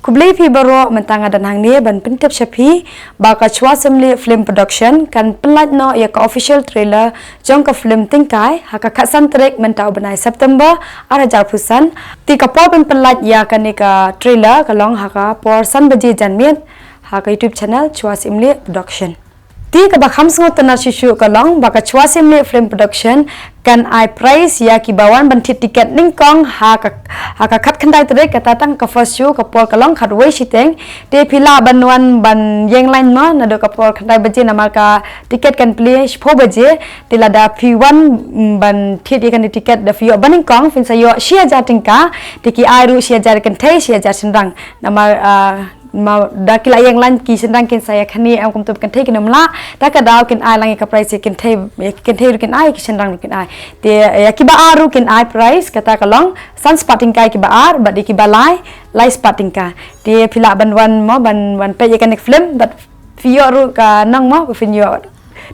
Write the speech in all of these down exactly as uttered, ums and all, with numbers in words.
Khublei phi baroh, mynta nga don hangne ban pyntip sha phi ba ka Chwa Syiemlieh Film Production kan pynlait noh ïa ka official trailer jong ka film Tyngkai ha ka khatsan tarik mynta u bnai September ar hajar arphew san. Te ka por ban pynlait ïa kane ka trailer ka long ha ka por san baje janmiet ha ka YouTube channel Chwa Syiemlieh Production. Te kaba kham sngewtynnat shuh shuh ka long ba ka Chwa Syiemlieh Film Production kan ai prize ïa kiba wan ban thied tiket nyngkong ha ka, ha ka khatkhyndai tarik, kata tang ka first show ka por ka long khatwei shiteng. Te phi lah ban wan ban ïeng line mo naduh ka por khyndai baje namar ka tiket kan plie shiphew baje. Te lada phi wan, mm, ban thied ïa kane tiket da phi ïoh ba nyngkong phin sa ïoh shi hajar tyngka. Te ki ai ruh shi hajar kynthei shi hajar shynrang. Namar, ah, ma da ki la ïeng line ki shynrang kin sa ïa kane em kumto kynthei kin ym lah. Ta ka daw kin ai lang ïa ka prize ïa kynthei, ïa ki kynthei ruh kin ai, ïa ki shynrang ruh kin ai. Te ïa kiba ar ruh kin ai prize, kata ka long san spah tyngka ïa kiba ar bad ïa kiba lai lai spah tyngka. Te phi lah ban wan mo ban, ban peit ïa kane ka film bad phi ïoh ruh ka nong mo ba phin ïoh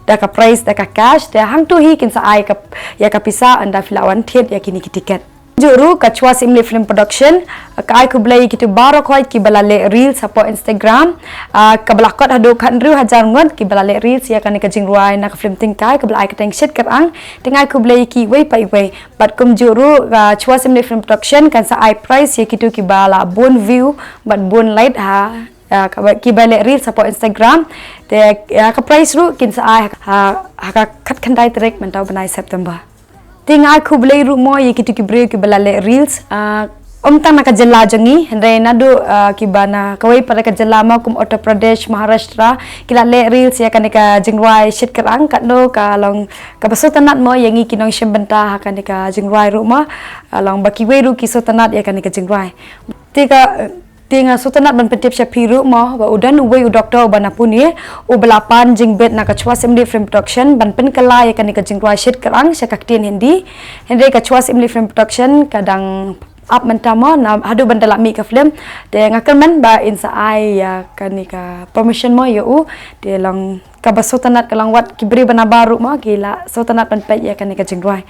da ka prize da ka cash. Te hangto hi kin sa ai ka, ïa ka pisa ynda phi lah wan thied ïa kine ki tiket. Kumjuh ruh ka Chwa Syiemlieh Film Production ka ai khublei ïa kito baroh khoit kiba la leh reels hapoh Instagram. Ah, kaba la kot haduh khathynriew hajar ngut kiba la leh reels ïa kane ka jingrwai na ka film Tyngkai kaba la ai kyrteng Shit Kyrang. Te nga ai khublei ïa ki iwei pa iwei. Bad kumjuh ruh ka Chwa Syiemlieh Film Production kan sa ai prize ïa kito kiba la bun view bad bun like ha, ah, kaba, kiba leh reels hapoh Instagram. Te, ah, ka prize ruh kin sa ai ha, ha ka khatkhyndai tarik mynta u bnai September. Te nga ai khublei ruh mo ïa kito ki briew kiba la leh reels, ah, ym tang na ka jylla jong ngi, hynrei naduh, ah, kiba na kawei pat ka jylla mo kum Uttar Pradesh, Maharashtra, ki la leh reels ïa kane ka jingrwai Shit Kyrang. Katno ka long kaba sngewtynnat mo ïa ngi ki nongshim bynta ha kane ka jingrwai ruh mo, ah, long ba kiwei ruh ki sngewtynnat ïa kane ka jingrwai. Te ka, te nga sngewtynnat ban pyntip sha phi ruh mo ba u don uwei u doktor uba na Pune uba la pan jingbit na ka Chwa Syiemlieh Film Production ban pynkylla ïa kane ka jingrwai Shit Kyrang sha ka ktien Hindi. Hynrei ka Chwa Syiemlieh Film Production ka dang ap mynta mo na haduh ban da la mih ka film. Te nga kyrmen ba in sa ai ïa kane ka permission mo ïa u. Te long kaba sngewtynnat ka long wat ki briew ba nabar ruh mo ki la sngewtynnat ban peit ïa kane ka jingrwai.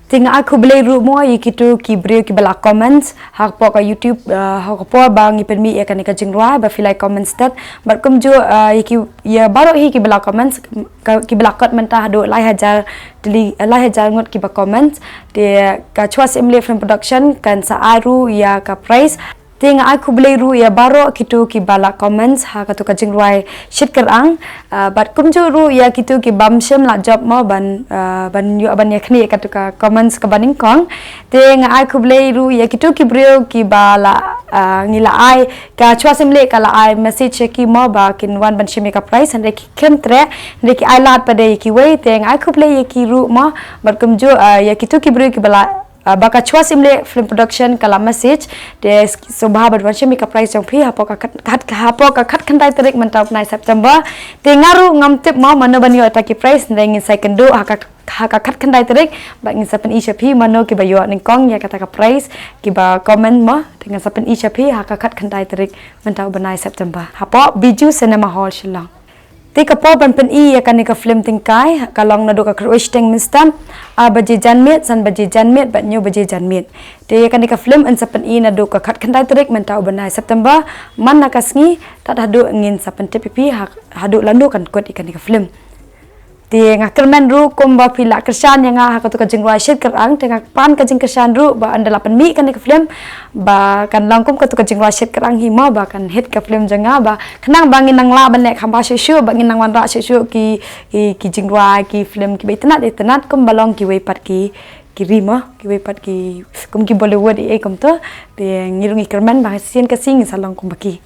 Te nga ai khublei ruh mo ïa kito ki briew kiba la comments hapoh ka YouTube, ah, ha ka por ba ngi pynmih ïa kane ka jingrwai ba phi la ai comments tad. Bad kumjuh, ah, ïa ki, ïa baroh hi kiba la comments, ka, kiba la kot mynta haduh lai hajar tylli, lai hajar ngut kiba comments. Te ka Chwa Syiemlieh Film Production kan sa ai ruh ïa ka prize. Te nga ai khublei ruh ïa baroh kito kiba la comments ha kato ka jingrwai Shit Kyrang. Ah, bad kumjuh ruh ïa kito ki bym shym la jop mo ban, ah, ban ïoh ban ïa kane kato ka comments kaba nyngkong. Te nga ai khublei ruh ïa kito ki briew kiba la, ah, ngi la ai, ka Chwa Syiemlieh ka la ai message ïa ki mo ba kin wan ban shim ïa ka prize, hynrei ki khlem treh, hynrei ki ai lad pat de ïa kiwei. Te nga ai khublei ïa ki ruh mo bad kumjuh, ah, ïa kito ki briew kiba la Ah, ba ka Chwa Syiemlieh Film Production ka la message, te sngewbha ban wan shim ïa ka prize jong phi hapoh ka khat, khat, hapoh ka khatkhyndai tarik mynta u bnai September. Te nga ruh ngam tip mo mano ban ïoh ïa kita ki prize, hynrei ngin sa ïakynduh ha ka, ha ka khatkhyndai tarik bad ngin sa pyni sha phi mano kiba ïoh nyngkong ïa kata ka prize, kiba comment mo, te ngin sa pyni sha phi ha ka khatkhyndai tarik mynta u bnai September hapoh Bijou Cinema Hall Shillong. Te ka por ban pyni ïa kane ka film Tyngkai ka long naduh ka khatwei shiteng mynstep, ar baje janmiet, san baje janmiet bad hynñiew baje janmiet. Te ïa kane ka film yn sa pyni naduh ka khatkhyndai tarik mynta u bnai September man la ka sngi tad haduh ngin sa pyntip ïa phi ha, haduh lano kan kut ïa kane ka film. Te nga kyrmen ruh kumba phi la kyrshan ïa nga ha kato ka jingrwai Shit Kyrang, te nga pan ka jingkyrshan ruh ba ynda la pynmih kane ka film ba kan long kum kato ka jingrwai Shit Kyrang hi mo, ba kan hit ka film jong nga, ba khnang ba ngin nang lah ban leh kham bha shuh shuh, ba ngin nang wanrah shuh shuh ki, ki, ki jingrwai, ki film kiba itynnat itynnat kumba long kiwei pat ki, ki ri mo, kiwei pat ki, kum ki Bollywood ei ei kumto. Te ngi ruh ngi kyrmen ba shisien ka sngi ngin sa long kumba ki.